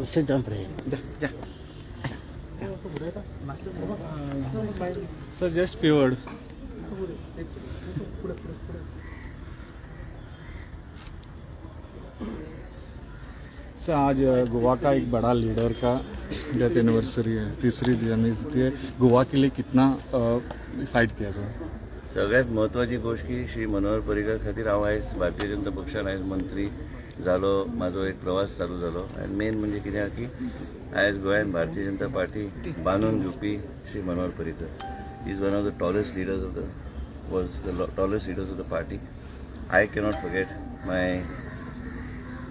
Sit down, President. Sir, just few words. Sir, आज गोवा का एक बड़ा लीडर का डेथ एनिवर्सरी है, तीसरी जन्मतिथि है. गोवा के लिए कितना फाइट किया सर? सगळ्यात म्हत्वाची गोष्ट की श्री मनोहर पर्रीकर खातीर हांव आयज भारतीय जनता पक्षान आयज मंत्री जालो. म्हाजो एक प्रवास चालू जालो आनी मेन म्हणजे कितें आहा की आयज गोंयान भारतीय जनता पार्टी बांदून घेवपी Shri Manohar Parrikar is one of the tallest leaders of the was the tallest leaders of the party. I cannot forget my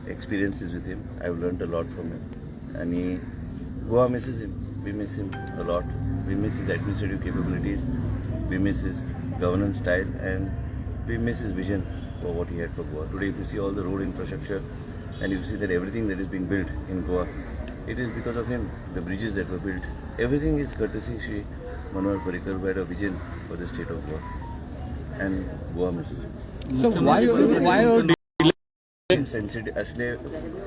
experiences with him. I've learned a lot from him. And Goa misses him. We miss him a lot. We miss his administrative capabilities. We miss his governance style, and we miss his vision for what he had for Goa. Today, if you see all the road infrastructure, and you see that everything that is being built in Goa, it is because of him. The bridges that were built, everything is courtesy Shri Manohar Parrikar, who had a vision for the state of Goa. And Goa misses him. So why sensitive असले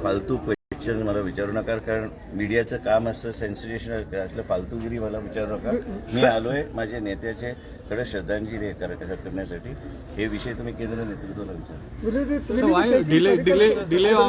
फालतू question मला विचारू नका, कारण मीडियाचं काम असतं सेन्सिटेशन. असलं फालतूगिरी मला विचारू नका. मी आलोय माझ्या नेत्याचे कडे श्रद्धांजली हे करण्यासाठी. हे विषय तुम्ही केंद्र नेतृत्वाला विचारा. So why delay delay delay on